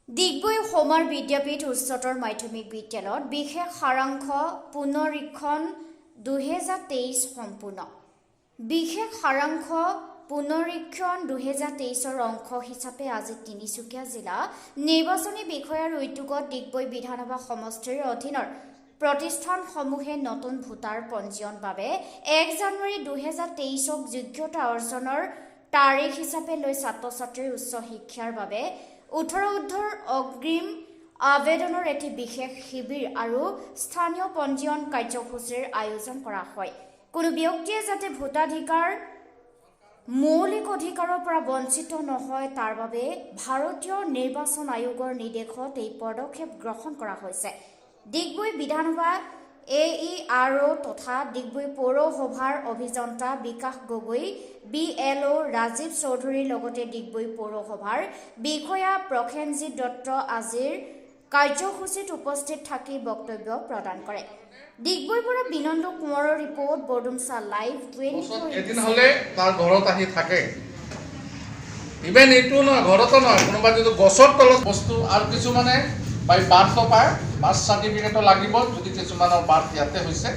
ডিগবৈ সোমাৰ বিদ্যাপীঠ উচ্চতৰ মাধ্যমিক বিদ্যালয়ত বিশেষ সাৰাংশ পুনৰীক্ষণ 2023 সম্পূৰ্ণ। বিশেষ সাৰাংশ পুনৰীক্ষণ 2023ৰ অংশ হিচাপে আজি তিনিচুকীয়া জিলা নিৰ্বাচনী বিষয়াৰ উদ্যোগত ডিগবৈ বিধানসভা সমষ্টিৰ অধীনৰ প্ৰতিষ্ঠানসমূহে নতুন ভোটাৰ পঞ্জীয়ন বাবে 1 জানুৱাৰী 2023ক যোগ্যতা অৰ্জনৰ তাৰিখ হিচাপে লৈ ছাত্ৰ ছাত্ৰীৰ উচ্চ শিক্ষাৰ বাবে 18 ঊৰ্ধৰ অগ্ৰিম আবেদনৰ এটি বিশেষ শিবিৰ আৰু স্থানীয় পঞ্জীয়ন কাৰ্যসূচীৰ আয়োজন কৰা হয়। কোনো ব্যক্তিয়ে যাতে ভোটাধিকাৰ মৌলিক অধিকাৰৰ পৰা বঞ্চিত নহয়, তাৰ বাবে ভাৰতীয় নিৰ্বাচন আয়োগৰ নিৰ্দেশত এই পদক্ষেপ গ্ৰহণ কৰা হৈছে। ডিগবৈ বিধানসভা এ ই আৰ অ' তথা ডিগবৈ পৌৰসভাৰ অভিযন্তা বিকাশ গগৈ, বি এল অ' ৰাজীৱ চৌধুৰীৰ লগতে ডিগবৈ পৌৰসভাৰ বিষয়া প্ৰসেনজিৎ দত্ত আজিৰ কাৰ্যসূচীত উপস্থিত থাকি বক্তব্য প্ৰদান কৰে। ডিগবৈৰ পৰা বিনন্দ কোঁৱৰৰ ৰিপৰ্ট, বৰডুমচা লাইভ 24। বছৰত এদিন হ'লে তাৰ ঘৰত আহি থাকে। ইভেন এইটো নহয়, ঘৰতো নহয়, কোনোবা যদি গছৰ তলত বস্তু আৰু কিছুমানে বাই বাৰ্থো পায়, বাৰ্থ চাৰ্টিফিকেটো লাগিব যদি কিছুমানৰ বাৰ্থ ইয়াতে হৈছে।